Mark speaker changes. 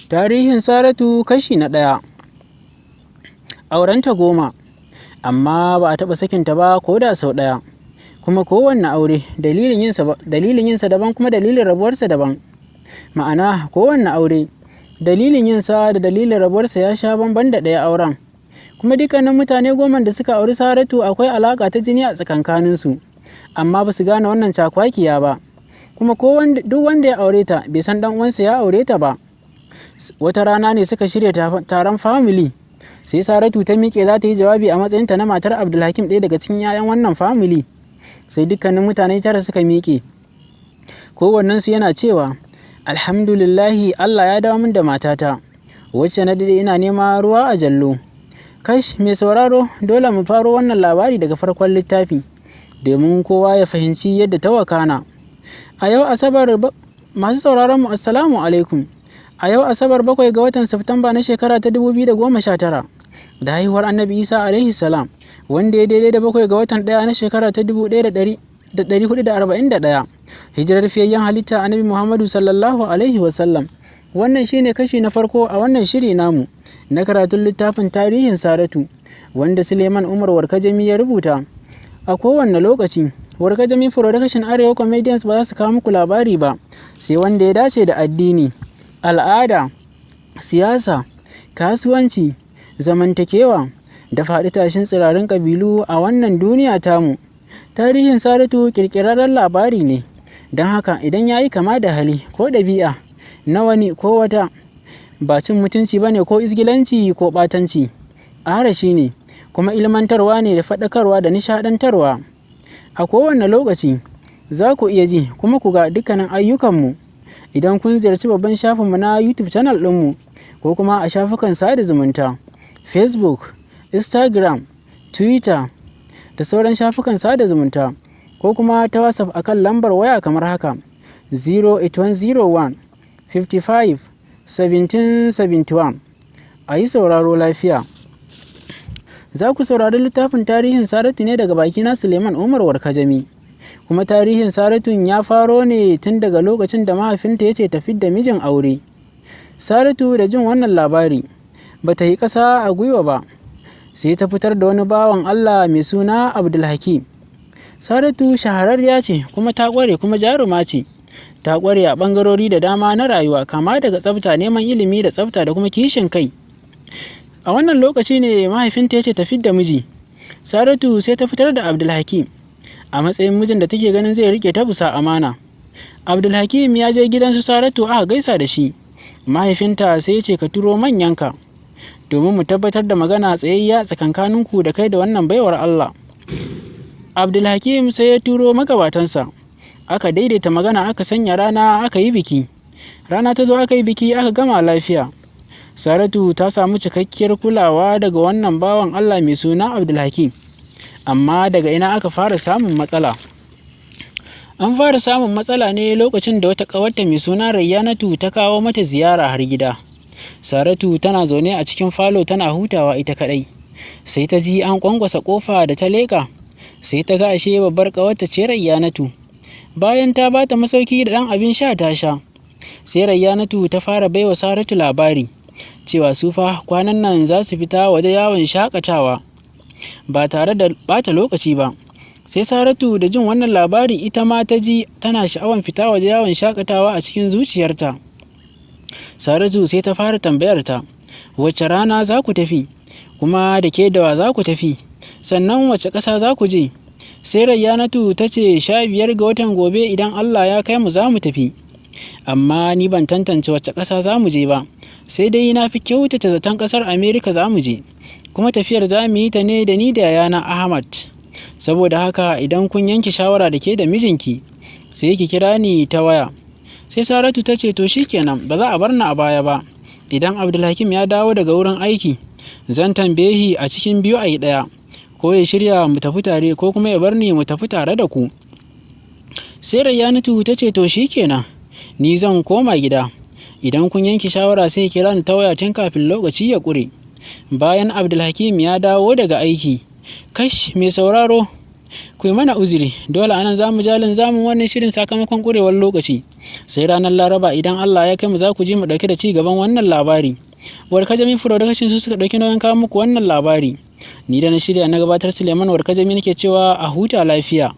Speaker 1: Tarihin Saratu kashi na ɗaya. Aurenta 10, amma ba a taɓa sakinta ba ko da sau ɗaya. Kuma kowanne aure dalilin yinsa daban kuma dalilin rabuwarsa daban. Ma'ana kowanne aure dalilin yinsa da dalilin rabuwarsa ya sha bamban da ɗaya auren. Kuma dukkanin mutane 10 da suka auri Saratu akwai alaƙa ta jini a tsakankaninsu, amma ba su gane wannan cakwakiya ba. Kuma duk wanda ya aure ta bai san ɗan uwansa ya aure ta ba. Wata rana ne suka shirya taron family, sai Saratu ta miƙe za ta yi jawabi a matsayinta na matar Abdulhakim, ɗaya daga cikin 'ya'yan wannan family. Sai dukkanin mutane 9 suka miƙe. Kowannensu yana cewa, Alhamdulillahi Allah ya dawo min da matata, wacce na daɗe ina nema ruwa a jallo. Kash, mai sauraro, dole mu faro wannan labari daga farkon littafi, domin kowa ya fahimci yadda ta wakana. A yau Asabar, masu sauraron mu, assalamu alaikum. A yau Asabar 7 ga watan Satumba na shekara ta 2019 da haihuwar Annabi Isa alaihi salam, wanda ya daidai da 7 ga watan 1 na shekara ta 1441 hijirar fiyayyen halitta Annabi Muhammadu sallallahu alaihi wasallam. Wannan shine kashi na farko a wannan shiri namu na karatun littafin tarihin Saratu, wanda Suleiman Umar Warkajami ya rubuta. A kowanne lokaci, Warkajami Production Arewa Comedians ba za su kawo muku labari ba, sai wanda ya dace da addini, al'ada, siyasa, kasuwanci, zamantakewa, da faɗi tashin tsirarin ƙabilu a wannan duniya tamu. Tarihin Saratu ƙirƙirarren labari ne, don haka idan ya yi kama da hali ko ɗabi'a na wani ko wata, ba cin mutunci ba ne ko izgilanci ko ɓatanci, arashi ne, kuma ilmantarwa ne da faɗakarwa da nishaɗantarwa. A kowane lokaci za ku iya ji kuma ku ga dukkanin ayyukanmu idan kun ziyarci babban shafinmu na YouTube channel ɗinmu ko kuma a shafukan sada zumunta, Facebook, Instagram, Twitter da sauran shafukan sada zumunta, ko kuma ta WhatsApp a kan lambar waya kamar haka: 08101 55 1771. A yi sauraro lafiya. Za ku saurari littafin tarihin Saratu ne daga bakina Suleiman Umar Warkajami. Kuma tarihin Saratun ya faro ne tun daga lokacin da mahaifinta ya ce ta fidda mijin aure. Saratu da jin wannan labari ba ta yi ƙasa a gwiwa ba, sai ta fitar da wani bawan Allah mai suna Abdulhakim. Saratu shahararriya ce kuma ta ƙware kuma jaruma ce. Ta ƙware a ɓangarori da dama na rayuwa, kama daga tsafta, neman ilimi da tsafta da kuma kishin kai. A wannan lokaci ne mahaifinta ya ce ta fidda miji. Saratu sai ta fitar da Abdulhakim a matsayin mijin da take ganin zai riƙe ta bisa amana. Abdulhakim ya je gidan su Saratu aka gaisa da shi. Mahaifinta sai ya ce, ka turo manyanka domin mu tabbatar da magana tsayayya tsakankaninku da kai da wannan baiwar Allah. Abdulhakim sai ya turo magabatansa. Aka daidaita magana, aka sanya rana, aka yi biki. Rana ta zo aka yi biki, aka gama lafiya. Saratu ta samu cikakkiyar kulawa daga wannan bawan Allah mai suna Abdulhakim. Amma daga ina aka fara samun matsala? An fara samun matsala ne lokacin da wata ƙawarta mai suna Rayyanatu ta kawo mata ziyara har gida. Saratu tana zaune a cikin falo tana hutawa ita kaɗai. Sai ta ji an ƙwanƙwasa ƙofa, da ta leƙa, sai ta ga ashe babbar ƙawarta ce Rayyanatu. Bayan ta ba ta masauki da ɗan abin sha ta sha, sai Rayyanatu ta fara baiwa Saratu labari cewa su fa kwanan nan za su fita waje yawon shaƙatawa ba tare da ɓata lokaci ba. Sai Saratu da jin wannan labari ita ma ta ji tana sha'awan fita waje yawon shaƙatawa a cikin zuciyarta. Saratu sai ta fara tambayar ta, wacce rana za ku tafi, kuma da ke da wa za ku tafi, sannan wacce ƙasa za ku je? Sai Rayyanatu ta ce 15 ga watan gobe idan Allah ya kai mu za mu tafi. Amma ni ban tantance wacce ƙasa za mu je ba, sai dai na fi kyautata zaton ƙasar Amerika za mu je. Kuma tafiyar za mu yi ta ne da ni da yayana Ahmad. Saboda haka idan kun yanke shawara da ke da mijinki, sai ki kira ni ta waya. Sai Saratu ta ce to shikenan, ba za a bar ni a baya ba. Idan Abdulhakim ya dawo daga wurin aiki, zan tambaye shi a cikin biyu a yi ɗaya, ko ya shirya mu tafi tare ko kuma ya bar ni mu tafi tare da ku. Sai Rayyanatu ta ce to shikenan, ni zan koma gida. Idan kun yanke shawara sai kira ni ta waya tun kafin lokaci ya ƙure. Bayan Abdulhakim ya dawo daga aiki, kash, mai sauraro, Ku yi mana uzuri, dole anan za mu jalin zamun wannan shirin sakamakon ƙurewar lokaci. Sai ranar Laraba idan Allah ya kai mu za ku ji mu ɗauke da ci gaban wannan labari. Warkajami Production su suka ɗauki nauyin kawo muku wannan labari. Ni da na shirya na gabatar, Suleiman Warkajami, nake cewa a huta lafiya.